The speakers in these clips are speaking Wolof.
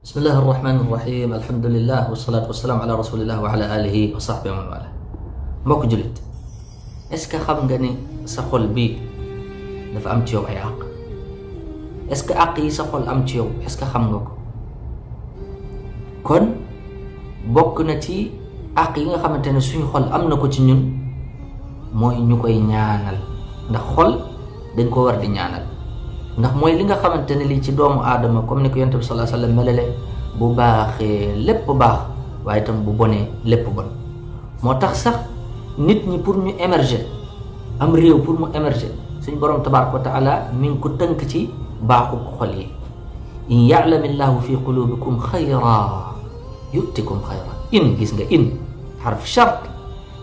بسم الله الرحمن الرحيم الحمد لله والصلاة والسلام على رسول الله وعلى آله وصحبه ومن والاه. mbokk julit est-ce que xam nga ni sa xol bi dafa am ci yow ay àq est-ce que àq yi sa xol am ci yow est-ce que xam nga ko kon bokk na ci àq yi nga xamantene suñu xol am na ko ci ñun mooy ñu koy ñaanal ndax xol dañ ko war di ñaanal ndax mooy li nga xamantene li ci doomu aadama comme ni ko yonent bi sallallahu alayhi wasallam melale bu baaxee lépp baax waaye tam bu bonee lépp bon moo tax sax nit ñi pour ñu émerger am réew pour mu émerger suñu borom tabaraka wa taala mi ngi ko tënk ci baaxu xol yi in ya'lamillahu fi qulubikum khayra yu'tikum khayra in gis nga in harf shart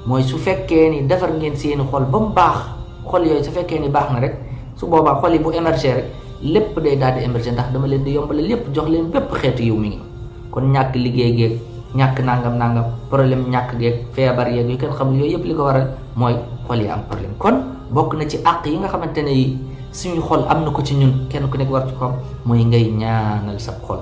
mooy su fekkee ni defar ngeen seeni xol ba mu baax xol yooyu su fekkee ni baax na rek su boobaa xol yi bu émerger rek lépp day daal di émerger ndax dama leen di yombale lépp jox leen bépp xeetu yiw mi ngi kon ñàkk liggéey geeg ñàkk nangam problème ñàkk geeg feebar yeeg yu kenn xamul yooyu yëpp li ko waral mooy xol yi am problème kon bokk na ci àq yi nga xamante ne yi suñu xol am na ko ci ñun kenn ku nekk war ci ko mooy ngay ñaanal sa xol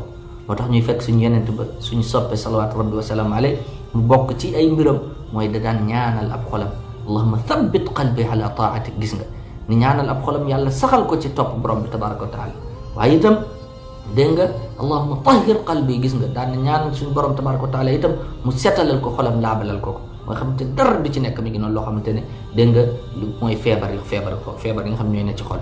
moo tax ñuy fekk suñu yenent ba suñu soppe salawaatu rabbi wa salaamu alayhi mu bokk ci ay mbiram mooy da daan ñaanal ab xolam allahumma thabbit qalbi ala taatik gis nga ni ñaanal ab xolam yàlla saxal ko ci topp borom bi tabaraka wa taala waaye itam dégg nga allahumma tahhir qalbi gis nga daan ñaanal suñu borom tabaraka wa taala itam mu setalal ko xolam laabalal ko mooy xamante dara du ci nekk mi ngi noonu loo xamante ne dégg nga mooy feebar yi nga xam ñooy ne ci xol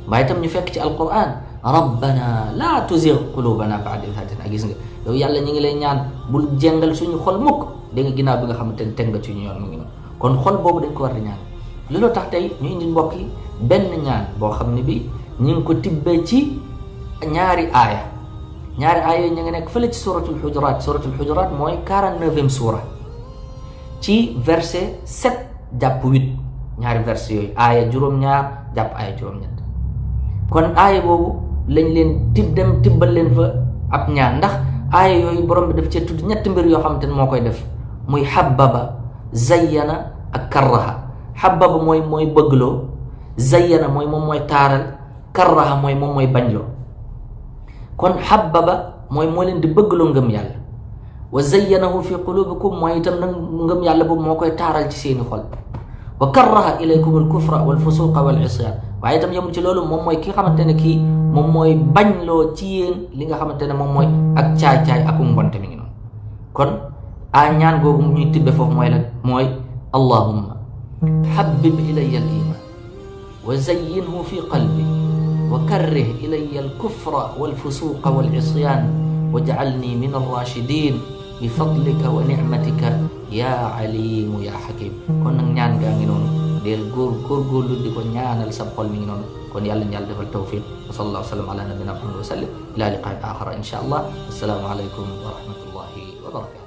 waaye itam ñu fekk ci alquran rabbana la tuzigh qulubana ba'da idh hadaytana gis nga yow yàlla ñi ngi lay ñaan bul jengal suñu xol mukk dégg nga ginnaaw bi nga xamante ne teg nga ci ñu yoon mi ngi noonu kon xol boobu dañ ko war di ñaan loolu tax tey ñu indi mbokk yi benn ñaan boo xam ne bi ñu ngi ko tibbee ci ñaari aaya yooyu ñu ngi nekk fële ci suratul hujurat mooy 49e suura ci verset 7 jàpp 8 ñaari verset yooyu aaya juróom-ñaar jàpp aaya juróom-ñett kon aaya boobu lañ leen tibbal leen fa ab ñaan ndax aaya yooyu borom bi daf cee tudd ñetti mbir yoo xamante ne moo koy def muy habbaba zayyana ak karraha habbaba mooy bëggloo zayyana mooy moom mooy taaral karraha mooy moom mooy bañloo kon habbaba mooy moo leen di bëggloo ngëm yàlla wa zayyanahu fi qulubikum mooy itam nag ngëm yàlla boobu moo koy taaral ci seeni xol wa karraha ilaykum al kufra wal fusuqa wal isyan waaye itam yemul ci loolu moom mooy ki nga xamante ne kii moom mooy bañloo ci yéen li nga xamante ne moom mooy ak caay-caay ak mbonte mi ngi noonu kon a ñaan googu ñuy tibbe foofu mooy la mooy allahumma habbib ilayya al iman وزينه في قلبي وكره إلي الكفر والفسوق والعصيان واجعلني من الراشدين بفضلك ونعمتك يا عليم يا حكيم kon nag ñaan gaa ngi noonu del góorgóorlu di ko ñaanal sa xol mi ngi noonu kon yàlla ñàlla defal tawfiq wa sallallahu wa sallam ala nabina muhammad wa sallam ila liqaa'in akhar insha allah assalamu alaykum wa rahmatullahi wa barakatuh